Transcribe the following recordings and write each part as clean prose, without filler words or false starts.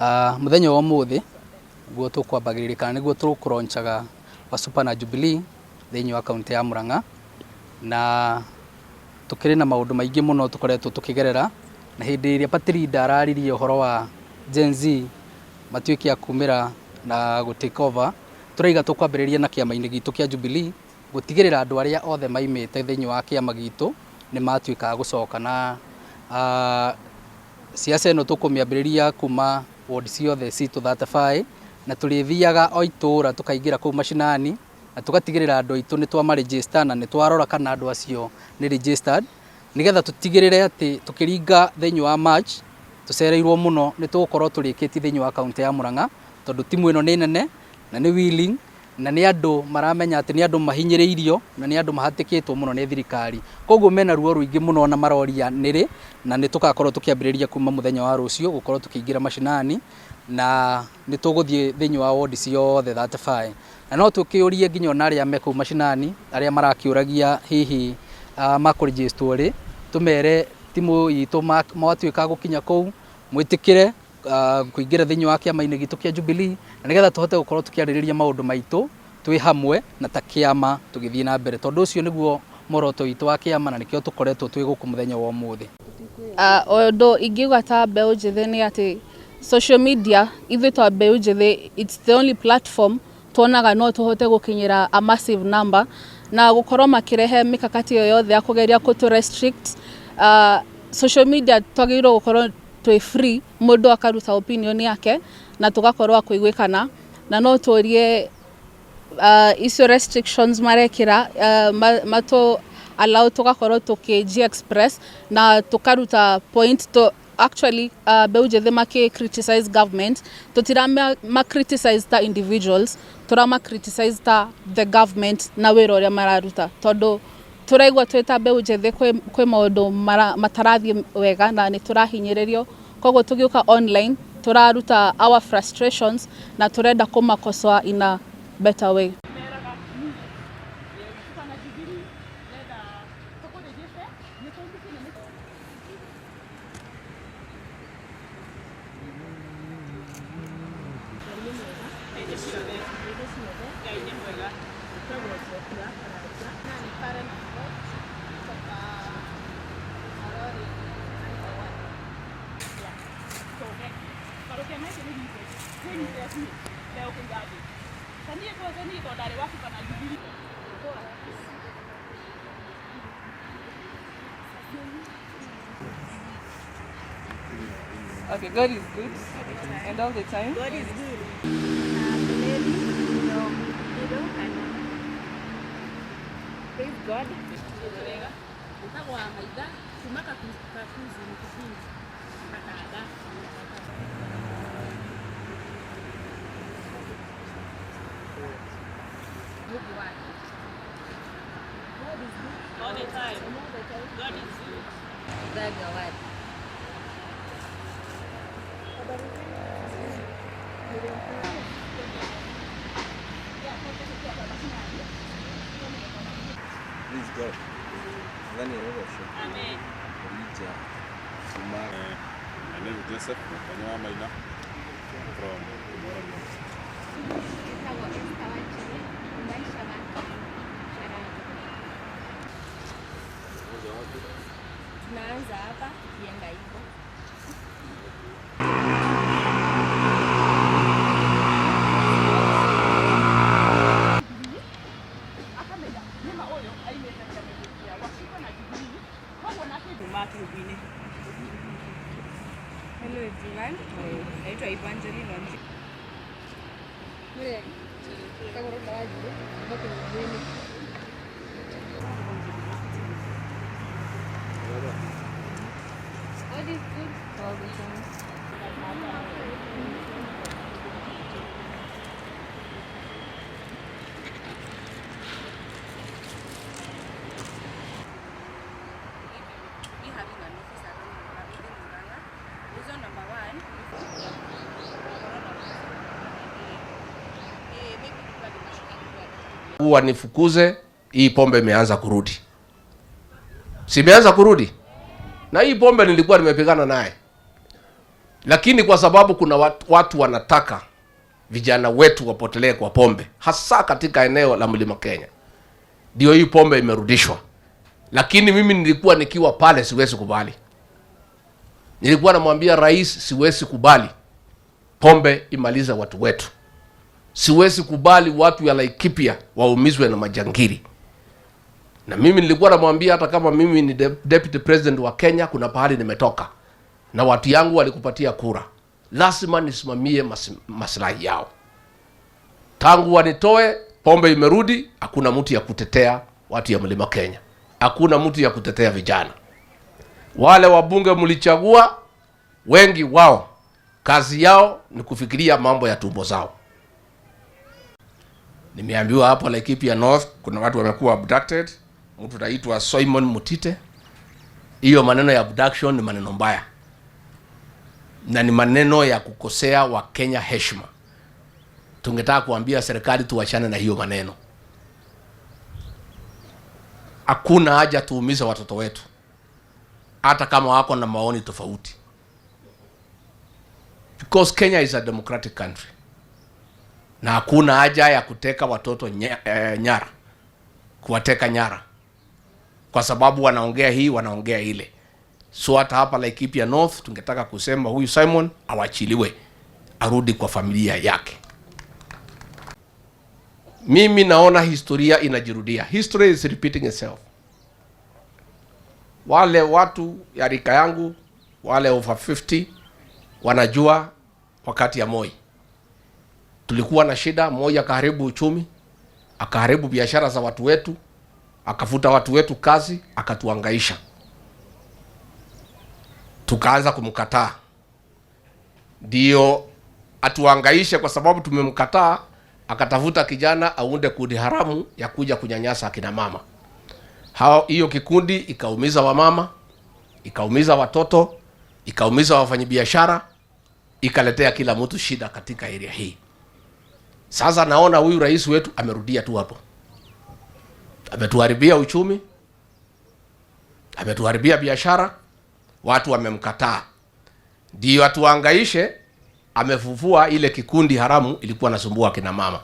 Muthenya wa umuthi niguo tukwambagiriria kana niguo tukũlaunchaga Wasupa na Jubilee thĩinĩ wa kaunti ya Murang'a, na tukĩrĩ na maũndũ maingĩ mũno tũkoretwo tũkĩgerera, na hĩndĩ ĩrĩa party leader araririe ũhoro wa Gen Z matuĩke a kumĩra na gũ take over, tũraiga tũkwambĩrĩria na kĩama-inĩ gitũ kĩa Jubilee gũtigĩrĩra andũ arĩa othe maimĩte thĩinĩ wa kĩama gitũ nĩ matuĩka a gũcoka na siasa ĩno tũkũmĩambĩrĩria kuma ward ciothe citũ 35, na tũrĩthiaga o itũra tũkaingĩra kũu macinani na tũgatigĩrĩra andũ aitũ nĩ twamaregister na nĩ twarora kana andũ acio nĩ registered, nĩgetha tũtigĩrĩre atĩ tũkĩringa thĩinĩ wa March tũcereirwo mũno nĩ tũgũkorwo tũrĩkĩtie thĩinĩ wa kaunti ya Murang'a, tondũ timu ĩno nĩ nene na nĩ willing na nĩ andũ maramenya atĩ nĩ andũ mahinyĩrĩirio na nĩ andũ mahatĩkĩtwo mũno nĩ thirikari, koguo mena ruo rũingĩ mũno na maroria nĩrĩ, na nĩ tũgakorwo tũkĩambĩrĩria kuma mũthenya wa rũciũ gũkorwo tũkĩingĩra macinani, na nĩ tũgũthiĩ thĩinĩ wa ward ciothe 35, na no tũkĩũrie nginya ona arĩa me kũu macinani arĩa marakĩũragia hihi makũregisterwo rĩ, tũmere timu itũ mwatuĩka gũkinya kũu mwĩtĩkĩre kũingĩra thĩinĩ wa kĩama-inĩ gitũ kĩa Jubilee, na nĩgetha tũhote gũkorwo tũkĩarĩrĩria maũndũ maitũ twĩ hamwe na ta kĩama tũgĩthiĩ na mbere, tondũ ũcio nĩguo muoroto witũ wa kĩama na nĩkĩo tũkoretwo twĩ gũkũ mũthenya wa ũmũthĩ. Ũndũ ingiuga ta mbeũ njĩthĩ nĩ atĩ social media ithuĩ ta mbeũ njĩthĩ it's the only platform tuonaga no tũhote gũkinyĩra a massive number, na gũkorwo makĩrehe mikakati ĩyo yothe ya kũgeria kũtũ restrict. Social media twagĩrĩirwo gũkorwo twĩ free, mũndũ akaruta opinion yake na tũgakorwo a kũiguĩkana, na no tũrie icio restrictions marekĩra matũ allow tũgakorwo tũkĩ express na tũkaruta point to actually mbeũ njĩthĩ makĩ criticize government, tũtira ma criticize ta individuals, tũrama criticize ta the government na wĩra ũrĩa mararuta, tondũ tũraigua twĩ ta mbeũ njĩthĩ kwĩ maũndũ matarathiĩ wega na nĩ tũrahinyĩrĩrio, koguo tũgĩũka online tũraruta our frustrations na tũrenda kũmakosoa in a better way. Okay, God is good, and all the time. God is good. Praise God. All the time. God is good. Please God. Nadhani anaweza Amen. Rija. Suma. My name is Joseph Wanyama Maina from Kimororo. Tunaanza hapa tukienda hivyo. Hello everyone. Naitwa Evangeline Wanjiru. God is good all the time. We having an office around within Murang'a. Reason number one, Wanifukuze, hii pombe imeanza kurudi. Si imeanza kurudi? Na hii pombe nilikuwa nimepigana naye. Lakini kwa sababu kuna watu wanataka vijana wetu wapotelee kwa pombe, hasa katika eneo la Mlima Kenya, ndio hii pombe imerudishwa. Lakini mimi nilikuwa nikiwa pale siwezi kubali. Nilikuwa namwambia rais, siwezi kubali pombe imalize watu wetu. Siwezi kubali watu ya Laikipia waumizwe na majangili. Na mimi nilikuwa namwambia hata kama mimi ni deputy president wa Kenya, kuna pahali nimetoka na watu yangu walikupatia kura, lazima nisimamie maslahi yao. Tangu wanitoe, pombe imerudi, hakuna mtu ya kutetea watu ya Mlima Kenya, hakuna mtu ya kutetea vijana. Wale wabunge mlichagua, wengi wao kazi yao ni kufikiria mambo ya tumbo zao. Nimeambiwa hapo Laikipia North kuna watu wamekuwa abducted, mtu anaitwa Simon Mutite. Hiyo maneno ya abduction ni maneno mbaya na ni maneno ya kukosea Wakenya heshima. Tungetaka kuambia serikali tuachane na hiyo maneno. Hakuna haja tuumize watoto wetu, hata kama wako na maoni tofauti, because Kenya is a democratic country, na hakuna haja ya kuteka watoto nyara, kuwateka nyara kwa sababu wanaongea hii, wanaongea ile. So hata hapa Laikipia North tungetaka kusema huyu Simon awachiliwe, arudi kwa familia yake. Mimi naona historia inajirudia. History is repeating itself. Wale watu ya rika yangu, wale over 50 wanajua wakati ya Moi tulikuwa na shida. Moi akaharibu uchumi, akaharibu biashara za watu wetu, akafuta watu wetu kazi, akatuangaisha. Tukaanza kumkataa, ndio atuangaishe kwa sababu tumemkataa. Akatafuta kijana aunde kundi haramu ya kuja kunyanyasa akina mama hao. Hiyo kikundi ikaumiza wamama, ikaumiza watoto, ikaumiza wafanyabiashara, ikaletea kila mtu shida katika area hii. Sasa naona huyu rais wetu amerudia tu hapo, ametuharibia uchumi, ametuharibia biashara, watu wamemkataa, ndio atuangaishe. Amefufua ile kikundi haramu ilikuwa nasumbua kina mama.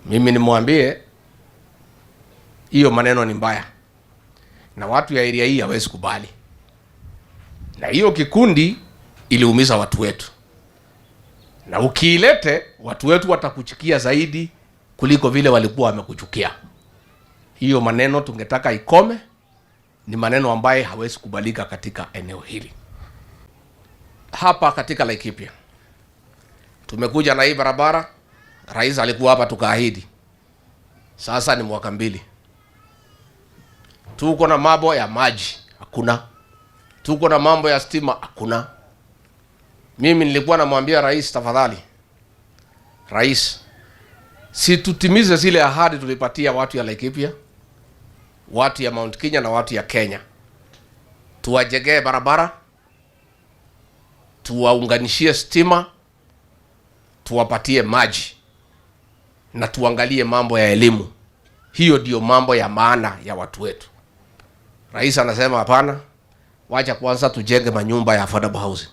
Mimi nimwambie hiyo maneno ni mbaya, na watu ya area hii hawezi kubali, na hiyo kikundi iliumiza watu wetu, na ukiilete watu wetu watakuchukia zaidi kuliko vile walikuwa wamekuchukia. Hiyo maneno tungetaka ikome, ni maneno ambaye hawezi kubalika katika eneo hili. Hapa katika Laikipia tumekuja na hii barabara, rais alikuwa hapa tukaahidi. Sasa ni mwaka 2. Tuko na mambo ya maji, hakuna. Tuko na mambo ya stima, hakuna. Mimi nilikuwa namwambia rais, tafadhali rais, si tutimize zile ahadi tulipatia watu ya Laikipia, watu ya Mount Kenya na watu ya Kenya. Tuwajengee barabara, tuwaunganishie stima, tuwapatie maji na tuangalie mambo ya elimu. Hiyo ndio mambo ya maana ya watu wetu. Rais anasema hapana, wacha kwanza tujenge manyumba ya affordable housing.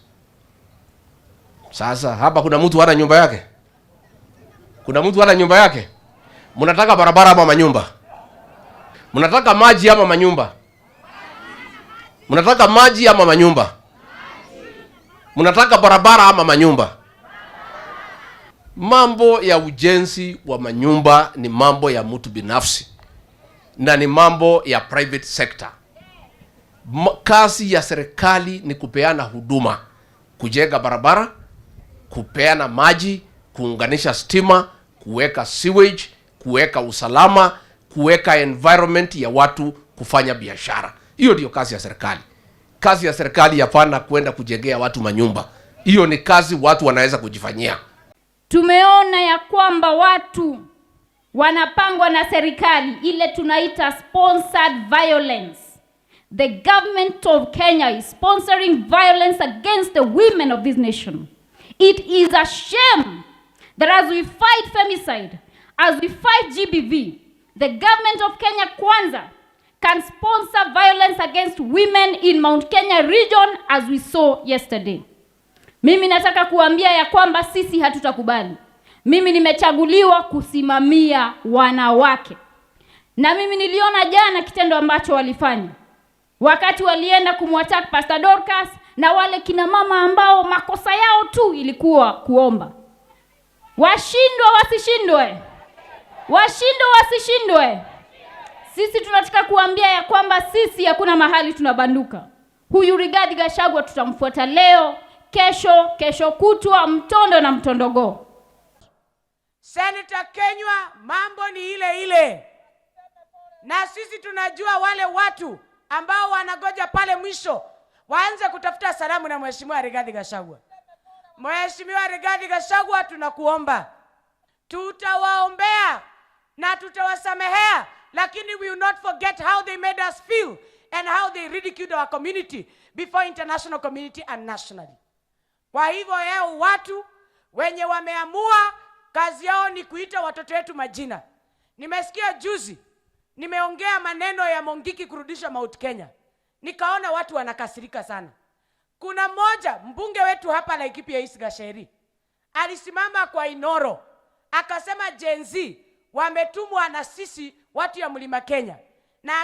Sasa hapa kuna mtu hana nyumba yake? Kuna mtu hana nyumba yake? Mnataka barabara ama manyumba? Mnataka maji ama manyumba? Mnataka maji ama manyumba? Mnataka barabara ama manyumba? Mambo ya ujenzi wa manyumba ni mambo ya mtu binafsi na ni mambo ya private sector. Kazi ya serikali ni kupeana huduma, kujenga barabara, kupeana maji, kuunganisha stima, kuweka sewage, kuweka usalama, kuweka environment ya watu kufanya biashara. Hiyo ndio kazi ya serikali. Kazi ya serikali hapana kwenda kujengea watu manyumba. Hiyo ni kazi watu wanaweza kujifanyia. Tumeona ya kwamba watu wanapangwa na serikali, ile tunaita sponsored violence. The government of Kenya is sponsoring violence against the women of this nation. It is a shame that as we fight femicide, as we fight GBV, the government of Kenya Kwanza can sponsor violence against women in Mount Kenya region, as we saw yesterday. Mimi nataka kuambia ya kwamba sisi hatutakubali. Mimi nimechaguliwa kusimamia wanawake, na mimi niliona jana kitendo ambacho walifanya wakati walienda kumwattack Pastor Dorcas na wale kina mama ambao makosa yao tu ilikuwa kuomba. Washindwe wasishindwe, washindwe wasishindwe, sisi tunataka kuambia ya kwamba sisi hakuna mahali tunabanduka. Huyu Rigathi Gachagua tutamfuata leo, kesho, kesho kutwa, mtondo na mtondogoo. Senator Kenywa, mambo ni ile ile, na sisi tunajua wale watu ambao wanagoja pale mwisho waanze kutafuta salamu na Mheshimiwa Rigathi Gachagua. Mheshimiwa Rigathi Gachagua, tunakuomba, tutawaombea na tutawasamehea, lakini we will not forget how they made us feel and how they ridiculed our community before international community and nationally. Kwa hivyo yeo watu wenye wameamua kazi yao ni kuita watoto wetu majina. Nimesikia juzi nimeongea maneno ya Mungiki kurudisha Mount Kenya, nikaona watu wanakasirika sana. Kuna mmoja mbunge wetu hapa Laikipia East Gacheri alisimama kwa Inoro akasema Gen Z wametumwa na sisi watu ya Mlima Kenya na